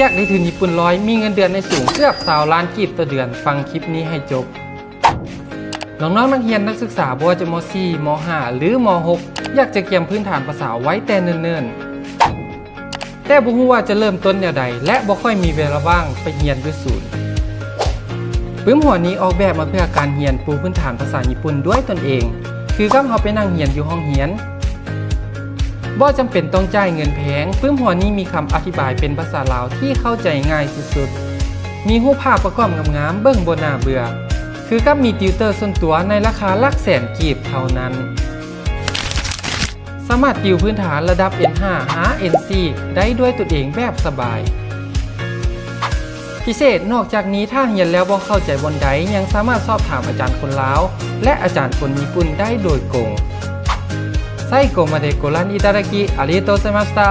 ຢາກໄດ້ທຶນຍີ່ປຸ່ນຮ້ອຍ ມີເງິນເດືອນໃນສູງເກືອບຊາວລ້ານກີບຕໍ່ເດືອນ? ຟັງຄລິບນີ້ໃຫ້ຈົບ. ນ້ອງໆ ນັກຮຽນນັກສຶກສາ ບໍ່ວ່າຈະ ມ.ສີ່ ມ.ຫ້າ ຫຼື ມ.ຫົກ ຢາກຈະກຽມພື້ນຖານພາສາໄວ້ແຕ່ເນີນໆ ແຕ່ບໍ່ຮູ້ວ່າຈະເລີ່ມຕົ້ນແນວໃດ ແລະ ບໍ່ຄ່ອຍມີເວລາວ່າງໄປຮຽນຢູ່ສູນ. ປຶ້ມຫົວນີ້ອອກແບບມາເພື່ອການຮຽນປູພື້ນຖານພາສາຍີ່ປຸ່ນດ້ວຍຕົນເອງ, ຄືກັບເຮົາໄປນັ່ງຮຽນຢູ່ຫ້ອງຮຽນ. ບໍ່ຈຳເປັນຕ້ອງຈ່າຍເງິນແພງ, ປຶ້ມຫົວນີ້ມີຄຳອະທິບາຍເປັນພາສາລາວທີ່ເຂົ້າໃຈງ່າຍສຸດໆ, ມີຮູບພາບປະກອບງາມໆ ເບິ່ງບໍ່ໜ້າເບື່ອ, ຄືກັບມີຕິວເຕີສ່ວນຕົວໃນລາຄາຫຼັກແສນກີບເທົ່ານັ້ນ. ສາມາດຕິວພື້ນຖານລະດັບ ເອັນຫ້າ ຫາ ເອັນສີ່ ໄດ້ດ້ວຍຕົນເອງແບບສະບາຍ. ພິເສດ, ນອກຈາກນີ້, ຖ້າຮຽນແລ້ວບໍ່ເຂົ້າໃຈບ່ອນໃດ, ຍັງສາມາດສອບຖາມອາຈານຄົນລາວ ແລະ ອາຈານຄົນຍີ່ປຸ່ນໄດ້ໂດຍກົງ. ໄຊໂກມາເດໂກລັນ ອິຕາດາກິ ອາລິກາໂຕ ໂກໄຊມາສຕະ.